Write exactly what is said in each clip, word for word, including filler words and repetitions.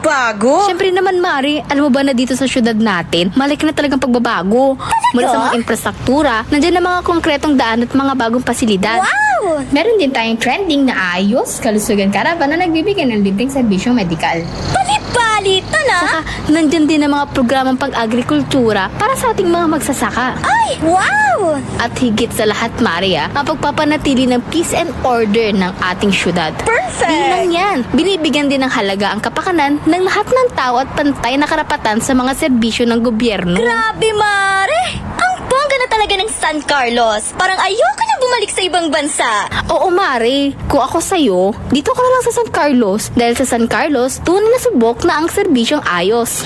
Bago? Siyempre naman, Mare, alam mo ba na dito sa syudad natin, malaki na talagang pagbabago. Mula sa mga infrastruktura, nandiyan na mga konkretong daan at mga bagong pasilidad. Wow! Meron din tayong trending na ayos, kalusugan caravan na nagbibigay ng libreng serbisyong medikal. Bali-bali, tana! Saka, nandiyan din ang mga programang pag-agrikultura para sa ating mga magsasaka. Ay, wow! At higit sa lahat, Mare, ah, ang pagpapanatili ng peace and order ng ating syudad. Perfect! Di lang yan, binibigyan din ng halaga ang kapakanan ng lahat ng tao at pantay na karapatan sa mga serbisyo ng gobyerno. Grabe, Mare! Ang bongga na talaga ng San Carlos! Parang ayoko na bumalik sa ibang bansa! Oo, Mare. Kung ako sa'yo, dito ka na lang sa San Carlos, dahil sa San Carlos, tunay na subok na ang serbisyong ayos.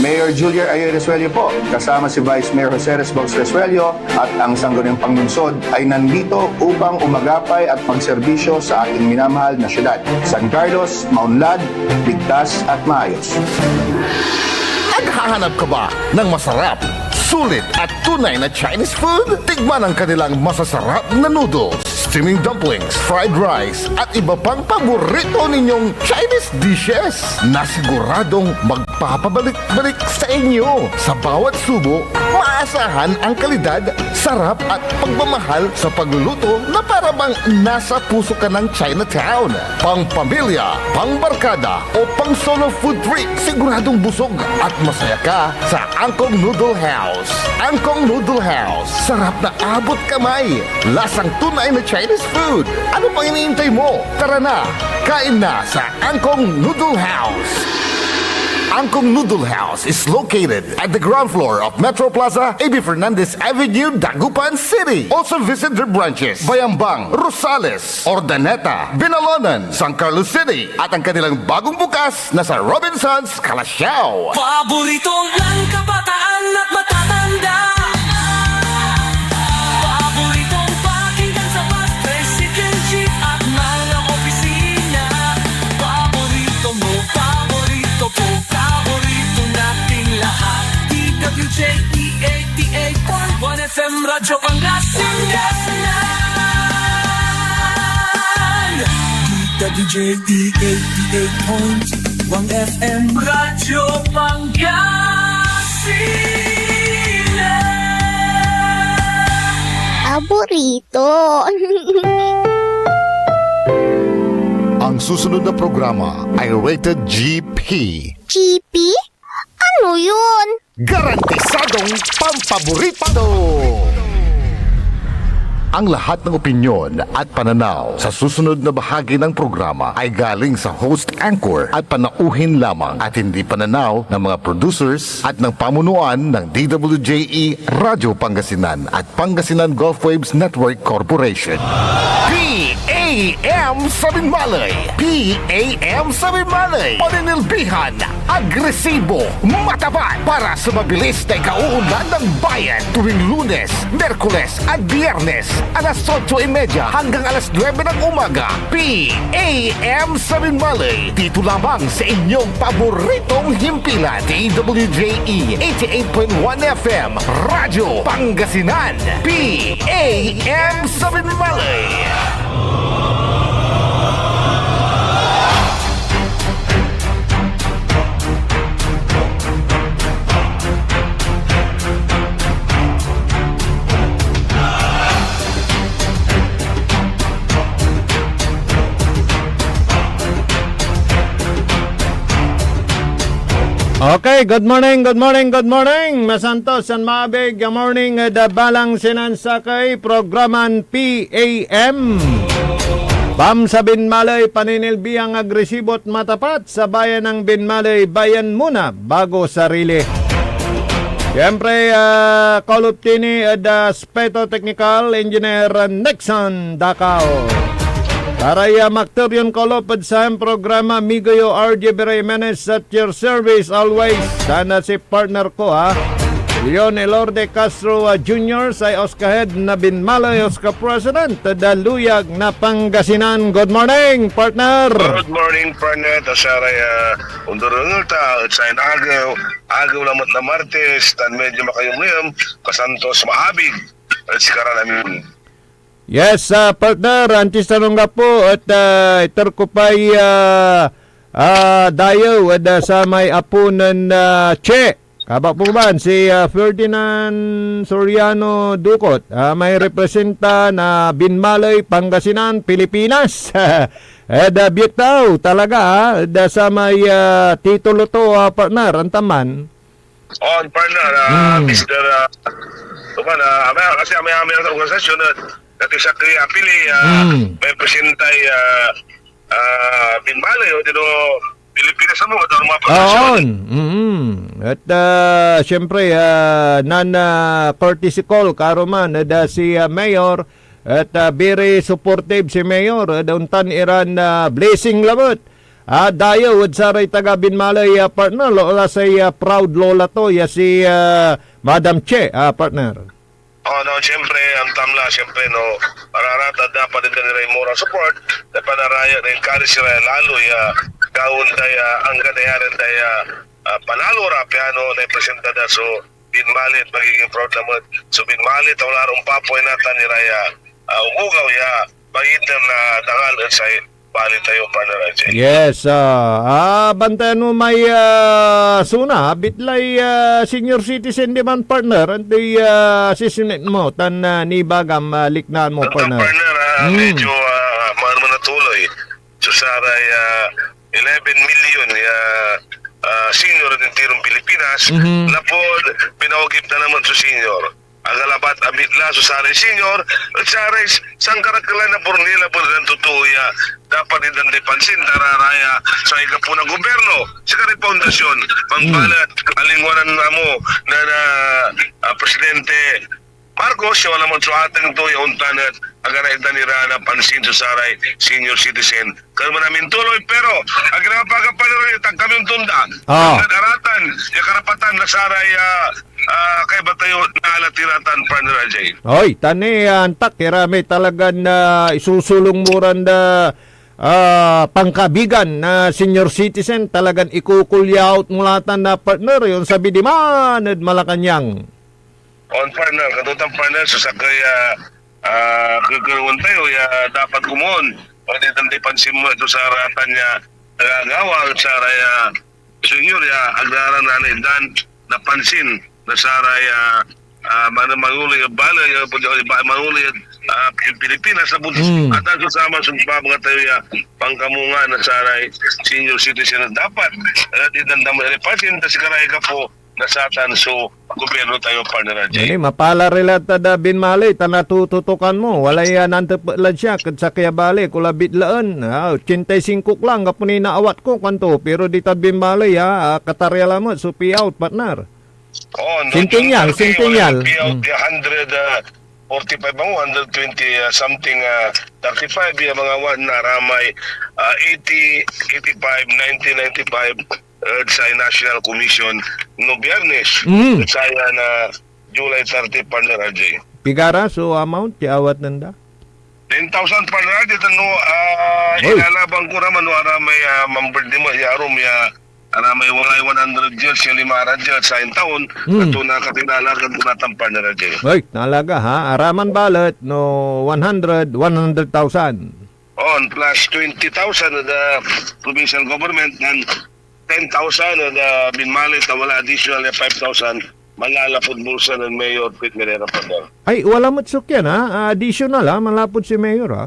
Mayor Julier Ayoy Resuello po, kasama si Vice Mayor Jose Resbox Resuello at ang sangguniang panglungsod ay nandito upang umagapay at magserbisyo sa ating minamahal na syudad. San Carlos, maunlad, ligtas at maayos. Naghahanap ka ba ng masarap, sulit at tunay na Chinese food? Tikman ang kanilang masasarap na noodles, steaming dumplings, fried rice, at iba pang paborito ninyong Chinese dishes na siguradong magpapabalik-balik sa inyo. Sa bawat subo, maasahan ang kalidad, sarap at pagmamahal sa pagluluto na para bang nasa puso ka ng Chinatown. Pang pamilya, pang barkada, o pang solo food trip, siguradong busog at masaya ka sa Angkong Noodle House. Angkong Noodle House, sarap na abot kamay, lasang tunay na Chinese food. Ano pang iniintay mo? Tara na, kain na sa Angkong Noodle House. Angkong Noodle House is located at the ground floor of Metro Plaza, A B Fernandez Avenue, Dagupan City. Also visit their branches, Bayambang, Rosales, Urdaneta, Binalonan, San Carlos City, at ang kanilang bagong bukas na sa Robinsons, Calasiao. Paborito ng kabataan at matatanda. Paboritong pakinggan sa bus, tricycle, jeep at mga opisina. Paborito mo, paborito ko, paborito nating lahat. D W J E eighty-eight point one F M Radyo Pangasinan. D W J E eighty-eight point one F M Radyo Pangasinan. Paborito. Ang susunod na programa ay rated G P. G P? Ano yun? Garantisadong pampaborito! Ang lahat ng opinyon at pananaw sa susunod na bahagi ng programa ay galing sa host, anchor at panauhin lamang at hindi pananaw ng mga producers at ng pamunuan ng D W J E Radyo Pangasinan at Pangasinan Gulf Waves Network Corporation. P A M Sabinmalay! P A M Sabinmalay! Paninilbihan, agresibo, matapat para sa mabilis na ikauunlad ng bayan tuwing Lunes, Merkules at Biyernes, alas otso y media hanggang alas nuebe ng umaga. P A M Sabinmalay, dito lamang sa inyong paboritong himpilan, D W J E eighty-eight point one F M, Radyo Pangasinan, P A M Sabinmalay. Okay, good morning, good morning, good morning. Masantos and maabig a morning ed Balang Sinansakey, programan P A M. Pam sa Binmaley, paninilbiang agresibo at matapat sa bayan ng Binmaley, bayan muna bago sarili. Siyempre, ah, call of tini ed, ah, Aspeto Teknikal, Engineer Nixon Dacao. Para ya makter yon kolop ed sayan programa, amigo yo, R J Bere Jimenez at your service always. Sana si partner ko, ha? Leon Elorde Castro, ah, Junior, say Oscar Head na Binmaley, Oscar President, ed, ah, Luyag na Pangasinan. Good morning, partner! Good morning, partner. Ta saray, ah, ondurungel ta, ed sayan agew, agew lamet na Martes, tan medyo makayumuyem, kasantos maabig. Ed sikaran amin. Yes, ah, partner, antis tan anggapo et, ah, iter ko pay, ah, Ah, dayew ed, ah, samay apo nen, ah, Che. Kabat mo man si, ah, Ferdinand Soriano Ducot, ah, may representa na Binmaley, Pangasinan, Pilipinas. Ed, ah, Biektaw talaga, ah, ed, ah, samay, ah, titulo to, ah, partner, antaman. On, partner, ah, Hmm. Mister, ah, Tukan, ah, amay, kasi amay-amay ang organisasyon na dati sa Kri Apili, ah, Hmm. may presentay, ah, ah, Binmaley, o dino Pilipinas mo, at ang mga Ah, profesyon. On. Mm. At, ah, siyempre, ah, nan, ah, courtesy call, karuman, ed, ah, si, ah, Mayor, at, ah, very supportive si Mayor, ed, ontan iran, ah, blessing lamet. Ah, dayew ed saray taga Binmaley, ah, partner, lo-, la say, ah, proud lola to, ya si, ah, Madam Che, ah, partner. Oh, no, siyempre, ang tamla, siyempre, no, ararata dapat ed iray moral support, na panaraya, na encourage ira lalo, ya, gaon da ya, anggan nayarin da ya, ah, panalo ra, piano, na presenta da, so, Binmaley, magiging proud lamet, so, Binmaley, ta wala ron papoy natan, ira ya, ah, ugugaw ya, pangiter na dangal, ed say, bali tayo, partner R J. Yes, ah, ah, bantayan mo may, ah, suna, bitlay, ah, senior citizen di man, partner, antoy, ah, sisnet mo, tan, ah, nibagam, ah, liknaan mo, Ang partner. Partner, ah, Hmm. medyo, ah, maano na tuloy. So, saray, ah, eleven million ya, ah, senior ed intiron Pilipinas, Mhm. lapud pinaogip na naman so senior. Agalabat a bitla so saray senior, et saray s-, sankarakelan na bornila, bornilan totoo ya, dapat itdan day pansin, ta raraya, say kapo na gobyerno, sikaray pundasyon, Hmm. mangbalet, alingwanan amo, na, na, ah, Presidente Marcos, ya wala man so ateng to, ya ontan et, agara itdan ira na pansin so saray senior citizen. Kaya man amin tuloy, pero, agara pagapanero, itag kami ontonda. Ah. Agad aratan, ya karapatan na saray, ah, ah, kaiba tayo na alat iratan, partner Ajay. Oy, tani, ah, antak, ira may talagan, ah, isusulong mo ran da, ah, pangkabigan na senior citizen, talagan ikukulyaut mo latan na partner, yung sabi di man ed Malacañang. On, partner, kadotan, partner, so sakey, ah, ah, kekerewen tayo, ya dapat komon, pwede tan di pansin mo ito sa aratan ya nagagawa, sa raya, senior ya, agraran na itdan, napansin, na saray, ah, ah, man-, manguloy a baley, ah, pwede, ah, ba-, manguloy, ah, Pil-, Pilipinas, sa buntis, Hmm. at ang susama, so, mga tayo ya, pangkamunga na saray senior citizen na dapat, at itdan da mo, eh, pansin, ta sikaray kapo, na satan so gobyerno tayo, partner Ajay. Ini, mapala ri la ta da Binmaley, ta natututukan mo. Walay, ah, nantepet lad siak ed sakey a bali, ko la bitlaen. Ah, ochenta y cinco lang, kapo ni naawat ko, kuanto. Pero di ta Binmaley, ah, ah, katarya lamet so payout, partner. Oh, no, Centennial, yung thirty, Centennial. Wala yung payout, Mm. yung hundred, ah, forty-five ang hundred twenty, ah, something, ah, thirty-five, yung mga one na ramay, ah, eighty, eighty-five, ninety, ninety-five, eh, sa National Commission no Biyernes. Mm. Sa yan, ah, July thirty, partner R J. Pigara so amount ya awat nanda? Ten thousand, partner R J, no, ah, Oy. Ilalaban ko naman, no, ara may, ah, member di mo, ya arum, ya, ara may walay one hundred years, ya lima hundred years, sa taon, Mm. ato na kakilala, kan tunatan, partner R J. Oy, talaga, ha? Araman balet, no, one hundred, one hundred thousand. On, plus twenty thousand na da provincial government, and ten thousand na da Binmaley, ta wala additional na five thousand, manlalapud bulsa nen Mayor Pete Melera, partner. Ay, wala met sukyan, ha? Ah, additional, ha? Manlapud si Mayor, ha?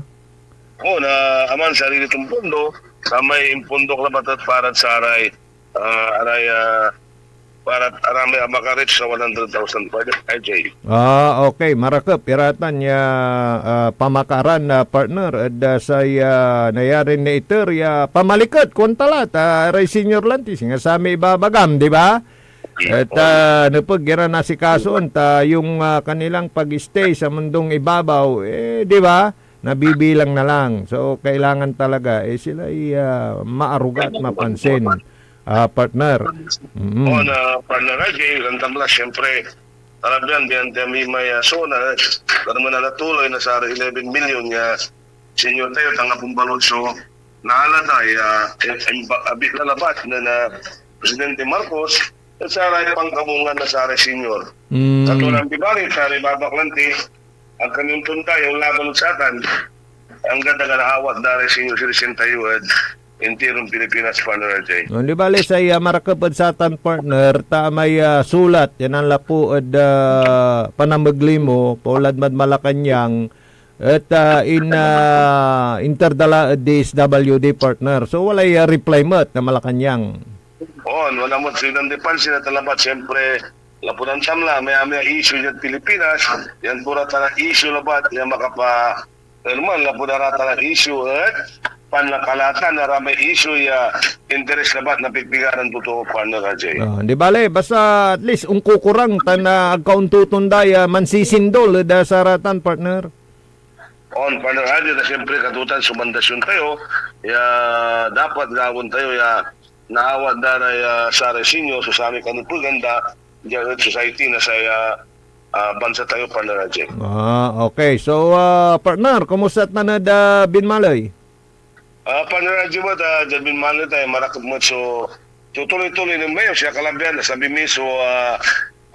Oo, na aman sarili tong pondo, sa may impondok labat et para saray, ah, aray, ah, para aramay a makareach sa one hundred thousand, partner R J. Ah, okay. Marakep iratan ya, ah, pamakaran, ah, partner, ed, ah, say, ah, nayarin naiter ya pamaliket, kuan ta la, ta, aray senior lanti, singa samay ibabagam, di ba? Et, ah, nepeg iran asikasoen, ta yung, ah, kanilang pag-stay sa mundong ibabaw, eh, di ba? Nabibilang na lang. So, kailangan talaga, eh, sila'y, ah, maaruga at mapansin, ah, partner. Mm. O, na, partner, ay, kay Gandam la, siyempre, talabian, diyan, diyan may, may, ah, zona, eh, pero mananatuloy na sa eleven million ya senior tayo, tanga pumbalot, so, naalata, ya, eh, eh, ba-, abit na labat na, na Presidente Marcos, at saray pangkabungan na saray senior. Mm. Sa tulang di bali, saray babak lanti, ang kanilang tunta, yung laban sa atan, ang ganda ka naawat, dahil senior citizen tayo, at enteron Pilipinas, partner R J. No, di bale, say, ah, marakep ed satan, partner, ta may, ah, sulat ya nanlapu ed, ah, panamegley mo, paulad mad Malacañang, et, ah, in, ah, inter da la ed D S W D, partner. So, walay, ah, reply met na Malacañang. On, wala met silan depensa na talabat. Siyempre, lapud antam la, may amay issue diad Pilipinas, yan pura tan issue labat, yan makapa-, Herman, lapud aratan a issue et panlakalatan aramay issue ya interes labat na pigpigaran totoo, partner R J. Ah, di bale, basta at least onkukurang tan, ah, agka ontotonda ya mansisindol ed, ah, saratan, partner. On, partner R J, na siyempre, katutan so mandasyon tayo, ya dapat gawaen tayo, ya naawat da ray, ah, saray senior so samay kanepegan da, dia ed society na say, ah, ah, bansa tayo, partner R J. Ah, okay. So, ah, partner, kumusta et naned, ah, binmaley? Ah, partner R J, met, ah, diad binmaley tayo, marakep met so, so tuloy-tuloy nen Mayor, siya kalabian, sabi mi so, ah,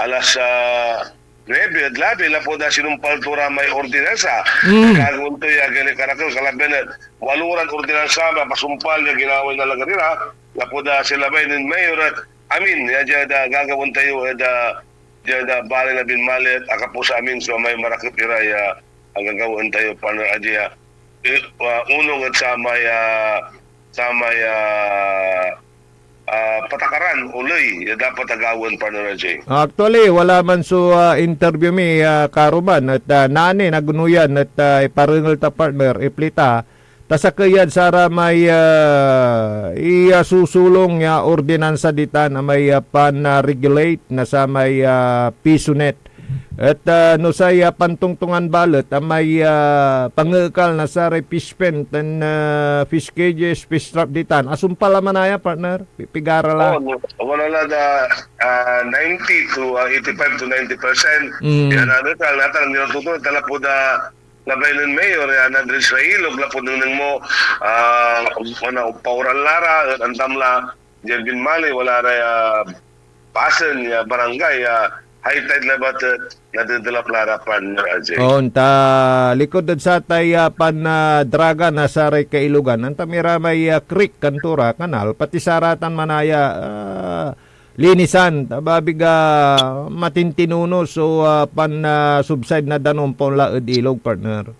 alas, ah, nuebe ed labi, lapud, ah, sinumpal to ra may ordinansa. Mm. Gagawaen to ya, gani karakel, kalabian, eh, walo ran ordinansa, mapasumpal ya ginawa na lagar ira, lapud, ah, silabay nen Mayor, eh, amin, ya, ya, da, gagawaen tayo, eh, da, Diad, ah, baley na binmaley et akaposa amin so may marakep ira ya agagawaen tayo, partner R J, ah. Eh, ah, onung ed samay, ah, samay, ah, ah, patakaran o ley ya dapat a gawaen, partner R J. Actually, wala man so, ah, interview mi, ah, karuman, et, ah, nani, nagnuyan, et, ah, iparengel ta, partner, iplita, Ta sakey yad saramay, ah, iyasusulong ya ordinansa ditan a may, ah, pan-regulate na samay, ah, PISONet. Et, ah, no say, ah, pantongtongan balet a may, ah, pangeekal na saray fish pen tan, ah, fish cages, fish trap ditan, asumpal la manaya, partner? Pi-, pigara la? Oh, no, wala la da, ah, ninety to, ah, eighty-five to ninety percent. Mm. Yan, ano, tal-, natal-, nilatotoo, talapod, ah, labay nen Mayor ya nag-reach na ilog lapud nengneng mo, ah, wala, pauran la ra, et antam la, diad binmaley, wala ra ya pasen ya barangay, ah, high tide labat, et nadedelap la ra, partner R J. On, ta likud ed satay, ah, pan, ah, draga na saray kailogan, antam ira may, ah, creek, kanto ra, kanal, pati saratan manaya, ah, linisan, ta babig a matintinono so, ah, pan, ah, subside na danom pa onla ed ilog, partner.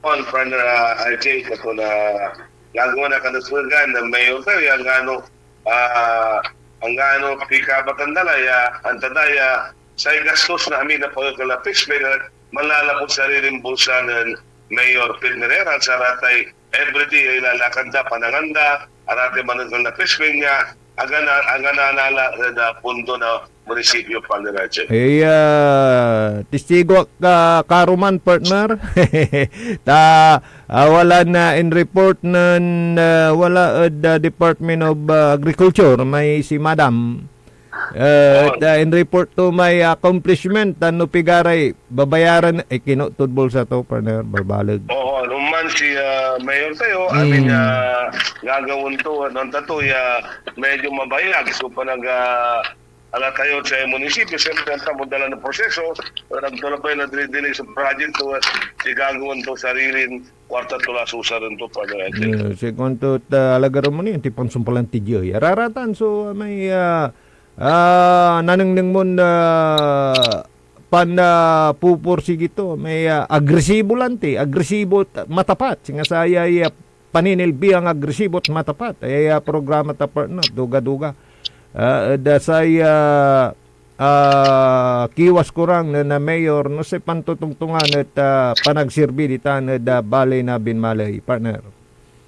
On, partner, ah, R J, kato na gagawa na kanepegan na mayor tayo, ya anggano, ah, anggano pikabatan da la, ya anta da, ya say gastos na amin a pangekel na fish pen, manlalapud saririn bulsa nen Mayor Pete Herrera, saratay everyday ya ilalakad da, panangan da, aratay manengneng na fish pen ya, agana-, aganana la ed, ah, pondo na munisipyo, partner R J. Eh, ah, tistigo ak, ah, karuman, partner. Ta, ah, wala na in report nen, ah, wala ed, ah, Department of, ah, Agriculture, may si Madam. Eh, Oo. ta in report to may accomplishment, tan no pigaray babayaran, eh, kinutod bulsa to, partner, balbaleg. Oo, no man si, ah, Mayor tayo, I mean, Mm. ah, gagawaen to, ano, tato, ya, medyo mabayag. So, panag, ah, ala tayo sa munisipyo, siyempre, ang tamo dala ng proseso, pero nagtulabay na dili-dili sa project to, ah, si gagawaen to, sarilin, kwarta to la, susa rin to, partner. Yeah, si kwanto, ta, alagar mo ni, anti pansumpulan ti Diyo. Araratan, so, may, ah, Ah, nanengneng mon, ah, pan, ah, pupursigi to, may, ah, agresibo lanti, agresibo t-, matapat, singa sayay, ah, paninilbiang agresibo et matapat, ay, ah, programa ta, partner, duga-duga. Ah, ed, ah, say, ah, ah, kiwas kurang nen, ah, mayor, no say pantotongtongan et, ah, panagserbi ditan ed, ah, baley na binmaley, partner.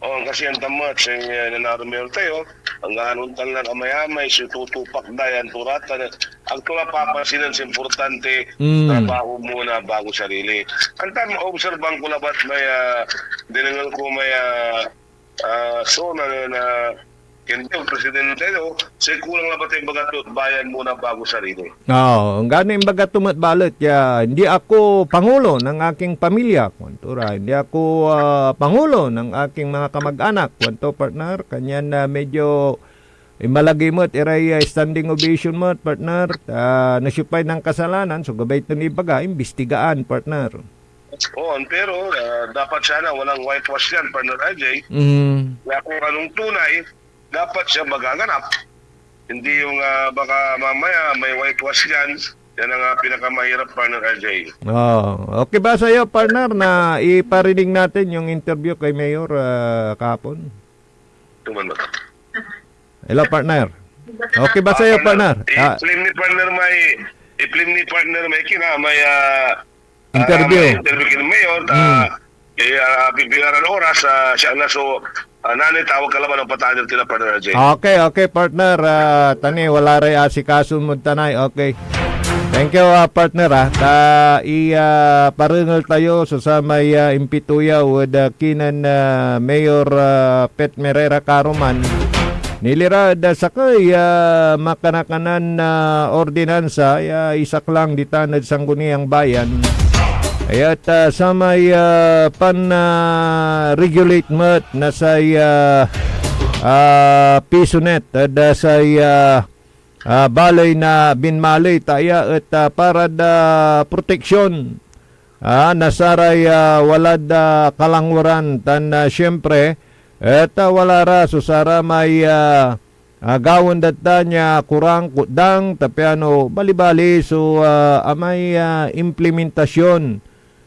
Oh, kasi ang tamat, say, eh, nanaro mayor tayo, angganon tan lang amayamay, so tutupak da yan, turatan. Agto la papansinan sa importante, Mm. trabaho muna bago sarili. Ang tam-, obserban ko labat may, ah, dinengel ko may, ah, ah, so na, na, kente, presidente, no? Say kulang labat yung baga to, bayan muna bago sarili. Oo, anggano imbaga to met balet ya, "Hindi ako pangulo ng aking pamilya," kuanto ra. "Hindi ako, ah, pangulo ng aking mga kamag-anak," kuanto, partner. Kanyan, ah, medyo imbalagi met iray, ah, standing ovation met, partner. Ah, no siopay nankasalanan, so gabay ton ibaga, imbestigaan, partner. Oo, pero, ah, dapat sana walang whitewash yan, partner R J. Mm. Kaya kung anong tunay, dapat siya magaganap. Hindi yung, ah, baka mamaya may whitewash yan. Yan ang, ah, pinakamahirap, partner R J. Oh, okay ba sa'yo, partner, na iparinig natin yung interview kay Mayor, ah, kahapon? Tuman mo. Hello, partner. Okay ba sa'yo, partner? Ah, i-play ni partner may, i-play ni partner may kina, may, ah, interview. Ah, may interview kina Mayor, ah, eh, ah, pipila ran oras, ah, siya na, so, ah, nanay, tawag ka laban ng patadil kina, partner R J. Okay, okay, partner. Ah, tani, wala ray asikaso mod tanay. Okay. Thank you, ah, partner, ah. Ta i, ah, parengel tayo so samay, ah, impituyaw ed, ah, kinen, ah, Mayor, ah, Pet Merera karuman. Nilira ed, ah, sakey, ah, makanakanan na ordinansa ya isaklang ditan ed Sangguniang Bayan. Ayat, ah, samay, ah, pan, ah, regulate met na say, ah, ah, piso net ed, ah, say, ah, ah, baley na binmaley ta aya et, ah, parad, ah, proteksyon, ah, na saray, ah, walad, ah, kalanguran tan, ah, siyempre, et, ah, wala ra so saramay, ah, ah, gawaen da tan ya kurang, kutdang, ta piano balibali so, ah, amay, ah, implementasyon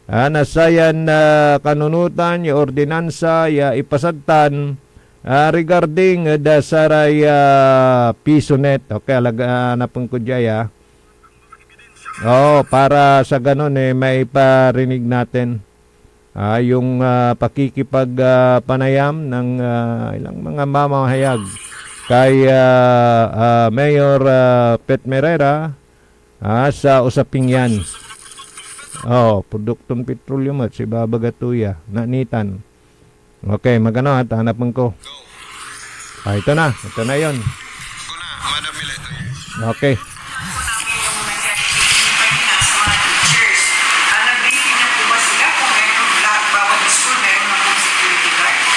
ah, na sayan, ah, kanunotan ya ordinansa ya ipasad tan, ah, regarding ed, ah, saray, ah, piso net. Okay, alag-, ah, anapen ko dia, ah. Oo, para sa ganun, eh, maiparinig natin, ah, yung, ah, pakikipag, ah, panayam ng, ah, ilang mga mamamahayag kay, ah, ah, Mayor, ah, Pet Merera, ah, sa usaping yan. Oh, produkton petroleum et so ibabaga to ya, naanitan. Okay, magano at hanapen ko. Ah, ito na. Ito na yon. Okay.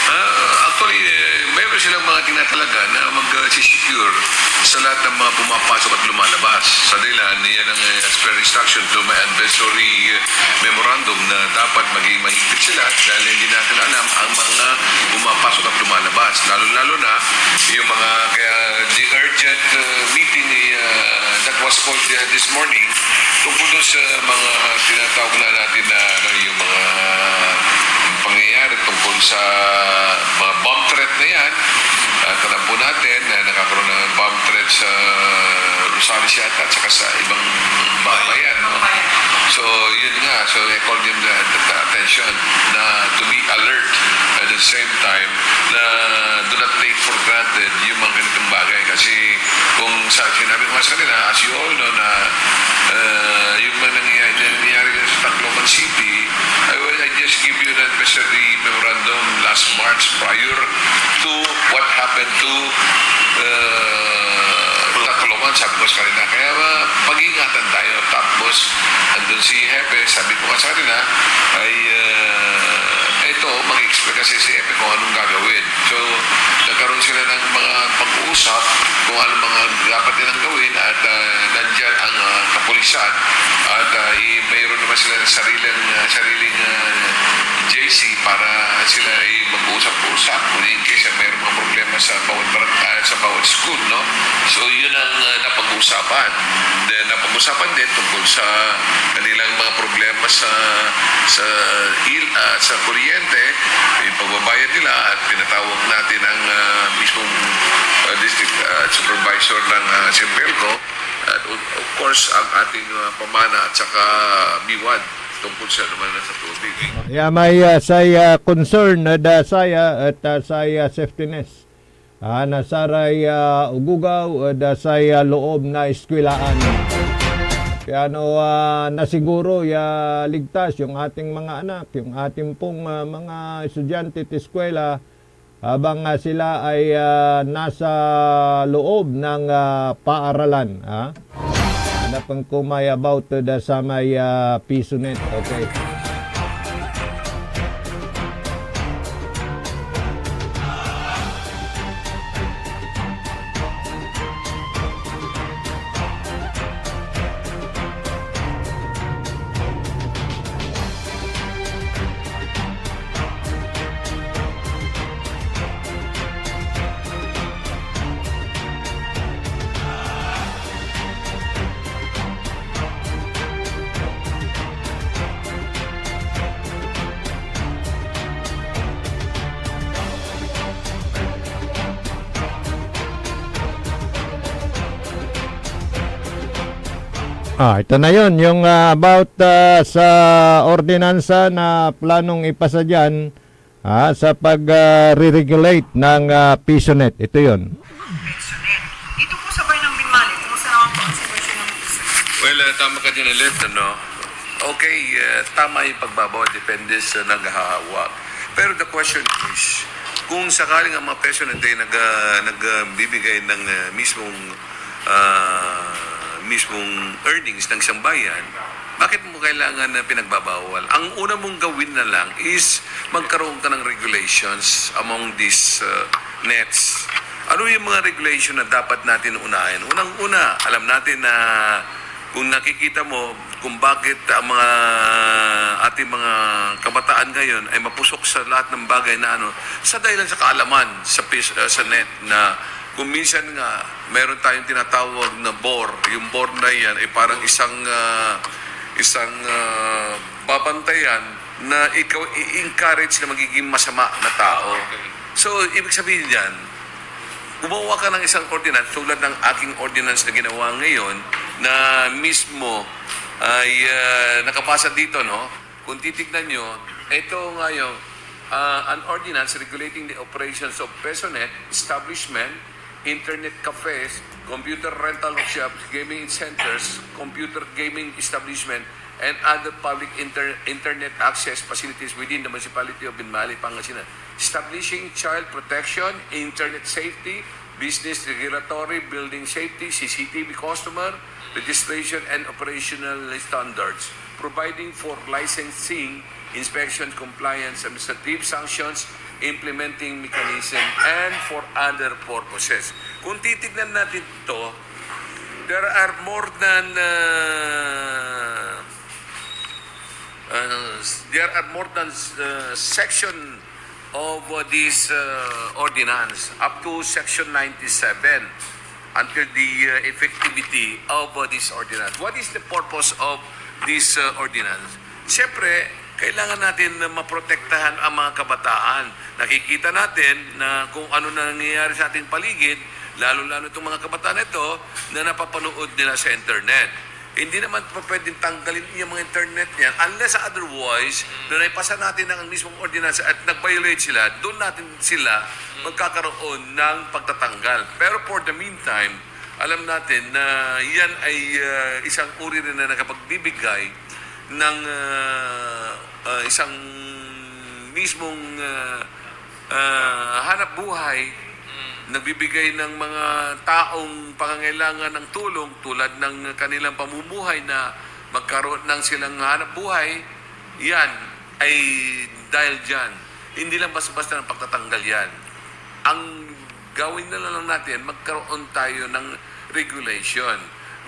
Ah, actually, eh, meron silang mga tinatalaga na mag, ah, secure sa lahat ng mga pumapasok at lumalabas. Sa dahilan, yan ang, eh, as per instruction to my advisory, eh, memorandum na dapat maging mahigpit sila dahil hindi natin alam ang mga pumapasok at lumalabas. Lalo-lalo na yung mga, kaya the urgent, uh, meeting, uh, that was called, uh, this morning tungkol dun sa mga tinatawag na natin na, ano, yung mga pangyayari tungkol sa mga bomb threat na yan. At alam po natin na nagkakaroon ng bomb threat sa Rosales yata at saka sa ibang bayan, no? So, yun nga. So, I called him the, the, the attention na to be alert at the same time na do not take for granted yung mga ganitong bagay. Kasi kung sa, sinabi ko nga sa kanila, as you all know, na, uh, yung mga nangyayari, nangyayari sa Tacloban City, I, will- I just give you an advisory memorandum last March prior to what happened to, uh, Tacloban, sabi ko sa kanila. Kaya, uh, pag-iingatan tayo. Tapos, andun si Hepe, sabi ko nga sa kanila, ay, uh, eto, mag-explain kasi si Hepe kung anong gagawin. So, nagkaroon sila ng mga pag-uusap kung ano mga dapat nilang gawin at, ah, nandyan ang, ah, kapulisan at, ah, i-, mayroon naman sila sariling, ah, sariling, ah, J C para sila ay mag-usap-usap kung in case na mayroon mga problema sa bawat barang-, ah, sa bawat school, no? So, yun ang, ah, napag-uusapan. Then, napag-usapan din tungkol sa kanilang mga problema sa, sa il-, ah, sa kuryente, yung pagbabayad nila, at pinatawag natin ang, ah, mismong, ah, district, ah, supervisor ng, ah, Simbelco, at of, of course, ang ating, ah, pamana at saka biwad tungkol sa naman sa tubig. Ya, may, ah, say, ah, concern ed, ah, saya, at, ah, say, ah, safetiness ah, na saray, ah, ogogaw ed, ah, say, ah, loob na eskwelaan. Piano, ah, nasiguro ya ligtas yung ating mga anak, yung ating pong, ah, mga estudyante at eskwela habang, ah, sila ay, ah, nasa loob ng, ah, paaralan, ah. Anapen ko may about to da samay, ah, piso net. Okay. Ah, ito na yun, yung ah, about ah, sa ordinansa na planong ipasa dyan ah, sa pag-re-regulate ng ah, PisoNet. Ito yun. Dito po sa Bayan ng Binmali, kumusta naman po ang sitwasyon ng PisoNet? Well, ah, tama ka dyan ulit, ano? Okay, ah, tama yung pagbabawal, depende sa naghahawak. Pero the question is, kung sakaling ang mga PisoNet ay nag, ah, nagbibigay ng ah, mismong ah, mismong earnings ng isang bayan, bakit mo kailangan na pinagbabawal? Ang una mong gawin na lang is magkaroon ka ng regulations among these ah, nets. Ano yung mga regulation na dapat natin unahin? Unang-una, alam natin na kung nakikita mo kung bakit ang mga ating mga kabataan ngayon ay mapusok sa lahat ng bagay na ano, sa dahilan sa kaalaman sa pis- ah, sa net na kung minsan nga meron tayong tinatawag na bore, yung bore na yan ay parang isang ah, isang ah, babantayan na ikaw i-encourage na magiging masama na tao. So, ibig sabihin niyan, gumawa ka ng isang ordinance tulad ng aking ordinance na ginawa ngayon na mismo ay ah, nakapasa dito, no? Kung titignan nyo, ito nga yung ah, an ordinance regulating the operations of PisoNet establishment, internet cafes, computer rental shops, gaming centers, computer gaming establishment, and other public inter- internet access facilities within the municipality of Binmali, Pangasinan. Establishing child protection, internet safety, business regulatory, building safety, C C T V, customer registration and operational standards, providing for licensing, inspection, compliance, administrative sanctions, implementing mechanism, and for other purposes. Kung titignan natin to, there are more than uh, uh, there are more than uh, section of uh, this uh, ordinance up to section ninety-seven until the uh, effectivity of uh, this ordinance. What is the purpose of this uh, ordinance? Siyempre, kailangan natin na maprotektahan ang mga kabataan. Nakikita natin na kung ano nangyayari sa ating paligid, lalo-lalo itong mga kabataan ito na napapanood nila sa internet. Hindi naman pa pwedeng tanggalin yung mga internet niyan unless otherwise na naipasa natin ang mismong ordinansa at nag-violate sila, doon natin sila magkakaroon ng pagtatanggal. Pero for the meantime, alam natin na yan ay ah, isang uri rin na nakapagbibigay ng ah, ah, isang mismong ah, ah, hanap buhay, nagbibigay ng mga taong pangangailangan ng tulong tulad ng kanilang pamumuhay na magkaroon ng silang hanap buhay, yan ay dahil dyan. Hindi lang basta-basta ng pagtatanggal yan. Ang gawin na lang natin, magkaroon tayo ng regulation.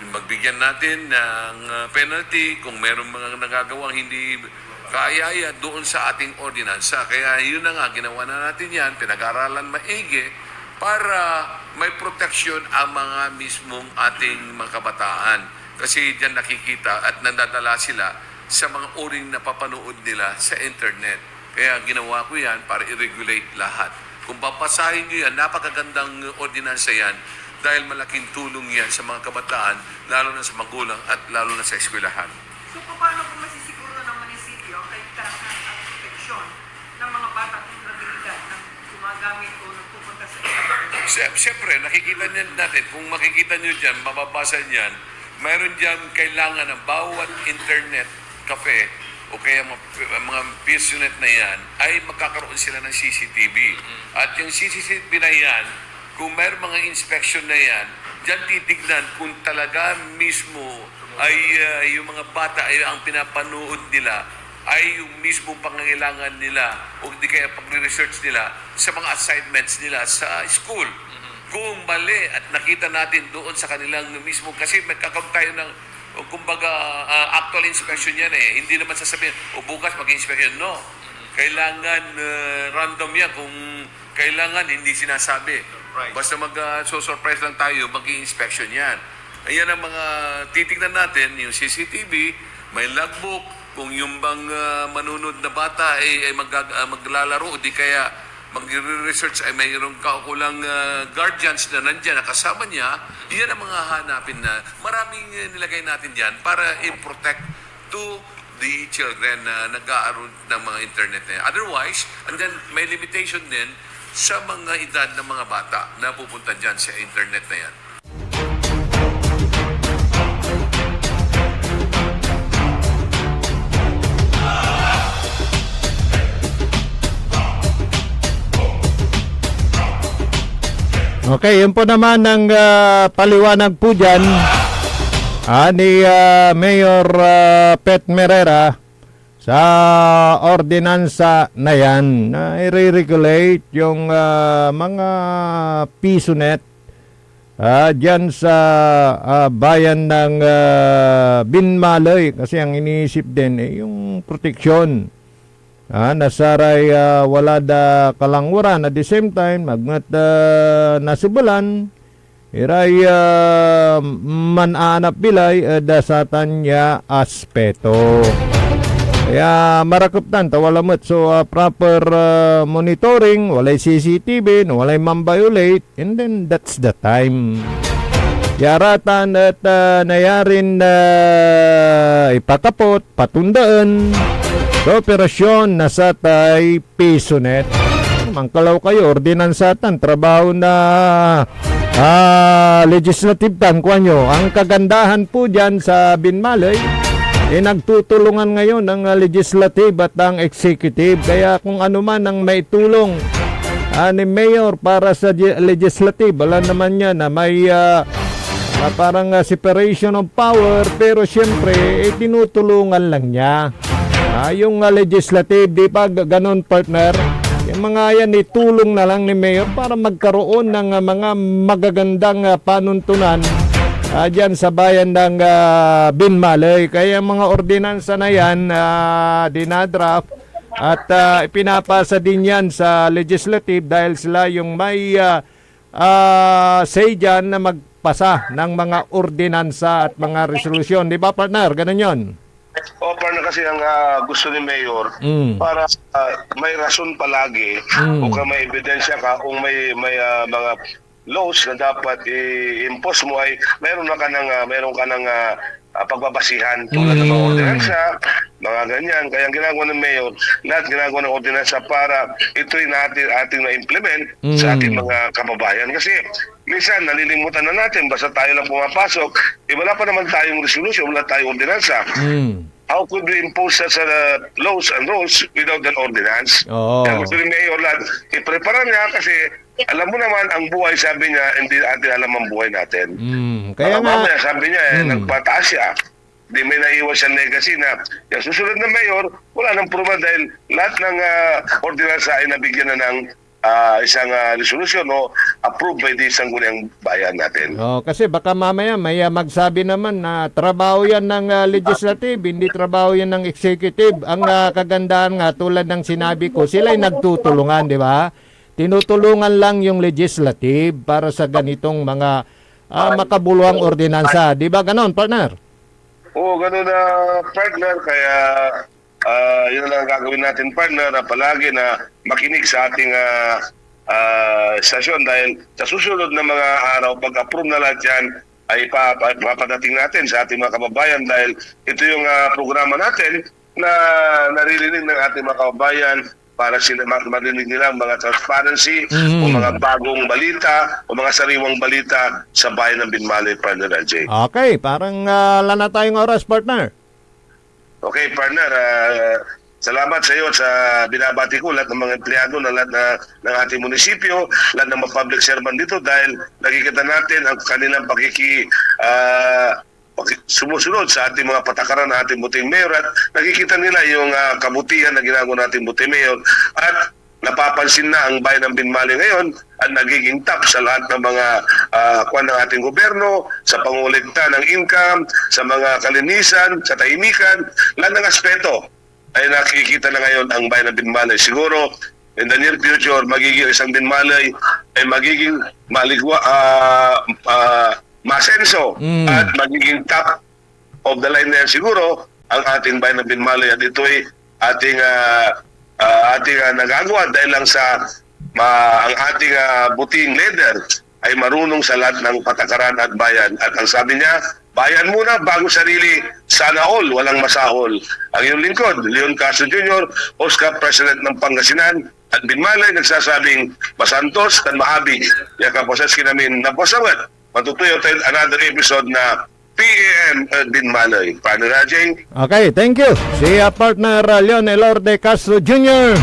Magbigyan natin ng uh, penalty kung merong mga nagagawang hindi kaaya-aya doon sa ating ordinansa. Kaya yun na nga, ginawa na natin yan, pinag-aralan maigi para may proteksyon ang mga mismong ating mga kabataan. Kasi diyan nakikita at nadadala sila sa mga uring napapanood nila sa internet. Kaya ginawa ko yan para i-regulate lahat. Kung babasahin nyo yan, napakagandang ordinansa yan dahil malaking tulong yan sa mga kabataan, lalo na sa magulang at lalo na sa eskwelahan. So, paano po masisiguro ng munisipyo ang kaligtasan at proteksyon ng mga bata at mga abilidad na gumagamit o nagpupunta sa internet? Siyempre, nakikita niyan natin, kung makikita nyo dyan, mababasa niyan, mayroon dyan kailangan ng bawat internet cafe o kaya mga, mga PisoNet na yan ay magkakaroon sila ng C C T V. At yung C C T V na yan, kung mayroong mga inspection na yan, diyan titignan kung talaga mismo ay ah, yung mga bata ay ang pinapanood nila ay yung mismong pangangailangan nila o di kaya pagre-research nila sa mga assignments nila sa school. Kung mali at nakita natin doon sa kanilang mismo, kasi magkakaroon tayo ng, o kumbaga, ah, actual inspection yan eh. Hindi naman sasabihin, o bukas mag-inspection. No. Kailangan ah, random yan. Kung kailangan, hindi sinasabi. Basta mag, ah, so surprise lang tayo, mag-inspection yan. Ayan ang mga titignan natin, yung C C T V, may logbook, kung yung bang ah, manunod na bata ay, ay mag, ah, maglalaro o di kaya Magre-research ay mayroong kaukulang, ah, guardians na nandiyan na kasama niya, yan ang mga hanapin na maraming, eh, nilagay natin diyan para i-protect to the children na nag-aaro ng mga internet na yan. Otherwise, and then may limitation din sa mga edad ng mga bata na pupunta diyan sa internet na yan. Okay, yun po naman ang, ah, paliwanag po dyan, ah, ni, ah, Mayor, ah, Pet Merera sa ordinansa na yan na i-regulate yung, ah, mga piso net, ah, dyan sa, ah, bayan ng, ah, Binmaley. Kasi ang iniisip din, eh, yung proteksyon, ah, na saray, ah, walad kalanguran. At the same time, magmet, ah, nasibelan, iray, ah, manaanap bilay ed, ah, satan ya aspeto. Kaya marakep tan ta wala met so, ah, proper, ah, monitoring, walay C C T V, no walay man-violate, and then that's the time. Ya ratan et, ah, nayarin, ah, ipakapot, patundaen so operasyon na satay piso net. Mankalaw kayo, ordinansa tan, trabaho na, ah, legislative tan, kuanyo. Ang kagandahan po dyan sa Binmaley, eh, nagtutulungan ngayon ang, ah, legislative at ang executive. Kaya kung ano man ang maitulong, ah, ni Mayor para sa di-, legislative, alam naman niya na may, ah, ah, parang, ah, separation of power, pero siyempre, eh, tinutulungan lang niya. Ah, yung, ah, legislative, di ba, g-, ganon, partner? Yung mga yan, itulong na lang ni Mayor para magkaroon ng, ah, mga magagandang, ah, panuntunan, ah, dyan sa bayan ng, ah, Binmaley. Kaya yung mga ordinansa na yan, ah, dinadraft at, ah, ipinapasa din yan sa legislative dahil sila yung may, ah, ah, say dyan na magpasa ng mga ordinansa at mga resolusyon. Di ba, partner? Ganun yun. O, partner, kasi ang, ah, gusto ni Mayor, Mm. para, ah, may rason palagi Mm. o ka may ebidensya ka o may, may, ah, mga laws na dapat i-impose mo ay mayroon na ka ng, ah, mayroon ka ng, ah, ah, pagbabasihan tulad ng mga Mm. ordinansa, mga ganyan. Kaya ang ginagawa ng mayor, lahat ginagawa ng ordinansa para ito'y natin, ating na-implement sa Mm. ating mga kababayan. Kasi minsan nalilimutan na natin, basta tayo lang pumapasok, eh, wala pa naman tayong resolution, wala tayong ordinansa. Mm. How could we impose such, uh, laws and rules without an ordinance? Oo. Kaya gusto ni Mayor lahat, iprepara niya kasi alam mo naman, ang buhay, sabi niya, hindi natin alam ang buhay natin. Mm, kaya Baka nga mamaya, sabi niya, eh, Mm. nagpataas siya. Di may naiwan siyang legacy na yung susunod na mayor, wala nang problema dahil lahat ng, ah, ordinansa ay nabigyan na ng, ah, isang, ah, resolusyon o approved by the Sangguniang Bayan natin. Oh, kasi baka mamaya may, ah, magsabi naman na trabaho yan ng, ah, legislative, hindi trabaho yan ng executive. Ang, ah, kagandahan nga, tulad ng sinabi ko, sila'y nagtutulungan, di ba? Tinutulungan lang yung legislative para sa ganitong mga, ah, makabuluhang ordinansa. Di ba ganon, partner? Oo, ganun na, partner. Kaya, ah, yun lang ang gagawin natin, partner, na palagi na makinig sa ating, ah, ah, stasyon dahil sa susunod na mga araw, pag-approve na lahat yan, ay pa, pa, papadating natin sa ating mga kababayan dahil ito yung, ah, programa natin na naririnig ng ating mga kababayan para sila ma-, marinig nila ang mga transparency Mhm. o mga bagong balita o mga sariwang balita sa bayan ng Binmaley, partner L J. Okay, parang, ah, wala na tayong oras, partner. Okay, partner, ah, salamat sa iyo at sa binabati ko, lahat ng mga empleyado ng lahat na, ng ating munisipyo, lahat ng mga public servant dito dahil nakikita natin ang kanilang pakiki-, ah, paki-, sumusunod sa ating mga patakaran ng ating buting mayor at nakikita nila yung, ah, kabutihan na ginagawa nating buting mayor at napapansin na ang bayan ng Binmaley ngayon at nagiging top sa lahat ng mga, ah, kwan ng ating gobyerno, sa pangolekta ng income, sa mga kalinisan, sa tahimikan, lahat ng aspeto ay nakikita na ngayon ang bayan ng Binmaley. Siguro, in the near future, magiging isang Binmaley ay magiging maligwa, ah, ah, masenso Mm. at magiging top of the line na yan siguro ang ating bayan ng Binmaley at ito'y ating, ah, ah, ating, ah, nagagawa dahil lang sa ma-, ang ating, ah, buting leader ay marunong sa lahat ng patakaran at bayan. At ang sabi niya, "Bayan muna bago sarili, sana all, walang masahol." Ang iyong lingkod, Leon Castro Junior, Oscar, President ng Pangasinan, at Binmalay, nagsasabing masantos tan maabig ya kaposes kinamin na pasawat. Matutuyo tayo another episode na P A M Edwin Maloy. Paano na, Jay? Okay, thank you. Si, ah, partner, ah, Leon Elorde Castro Junior.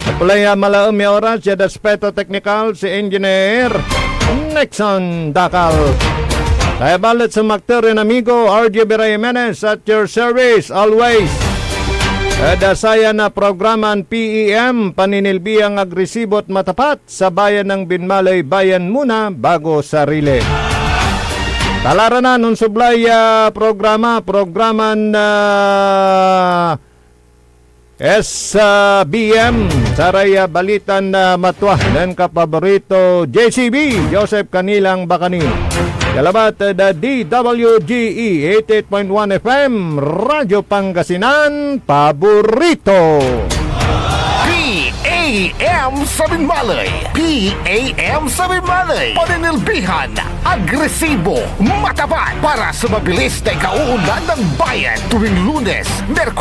Apulay, ah, malaem ya oras, ya Despeto Teknikal, si Engineer Nixon Dacal. Kaya balet sa makter yan amigo, R J Vera Jimenez, at your service, always. Ed, ah, saya na programan P E M, paninilbiang agresibo at matapat sa bayan ng Binmalay, bayan muna bago sarili. Talaranan, onsublay ya programa, programan, ah, S B M, saray, ah, balitan, ah, matwa nen kapaborito, J C B, Joseph Canilang Bacani. Kalabat, ah, da D W G E eighty-eight point one F M, Radyo Pangasinan, paborito. P A M sa Binmalay. P A M sa Binmalay. Paninilbihan, agresibo, matapat para sa mabilis na ikauunlad ng bayan tuwing Lunes, Merkules,